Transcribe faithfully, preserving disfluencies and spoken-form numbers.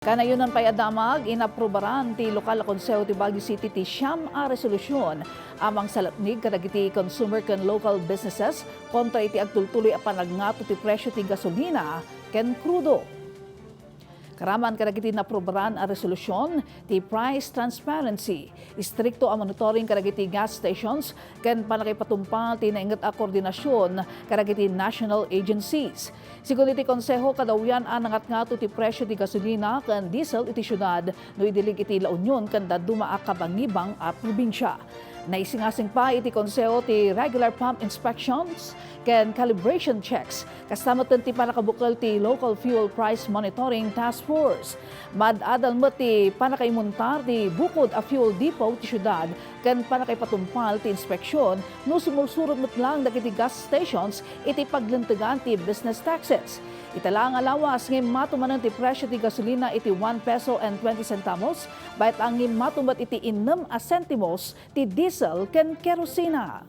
Kanayonan pay a damag, inaprubaran ti lokal a konseho ti Baguio City ti siam a resolusyon a mangsalatnig kadagiti consumer ken local businesses kontra iti agtultuloy a panagngato ti presyo ti gasolina ken krudo. Karaman kadagiti naprubaran a resolusyon ti price transparency, istrikto a monitoring kadagiti gas stations, ken pannakaipatungpal ti nainget a koordinasyon kadagiti national agencies. Sigun iti konseho, kadawyan a nangatngato ti presyo ti gasolina ken diesel iti siudad no idilig iti La Union ken dadduma a kabangibang a probinsia. Naisingasing pay iti konseho ti regular pump inspections ken calibration checks, kasta met ti pannakabukel ti Local Fuel Price Monitoring Task Force. Mad-adal met ti pannakaimontar ti bukod a fuel depot ti siudad ken pannakaipatungpal ti inspeksion no sumursurot met lang dagiti gas stations iti paglentegan ti business taxes. Ita laeng a lawas nga immato manen ti presyo ti gasolina iti one peso and twenty centavos, bayat a nga immato met iti innem a sentimos ti diesel ken kerosina.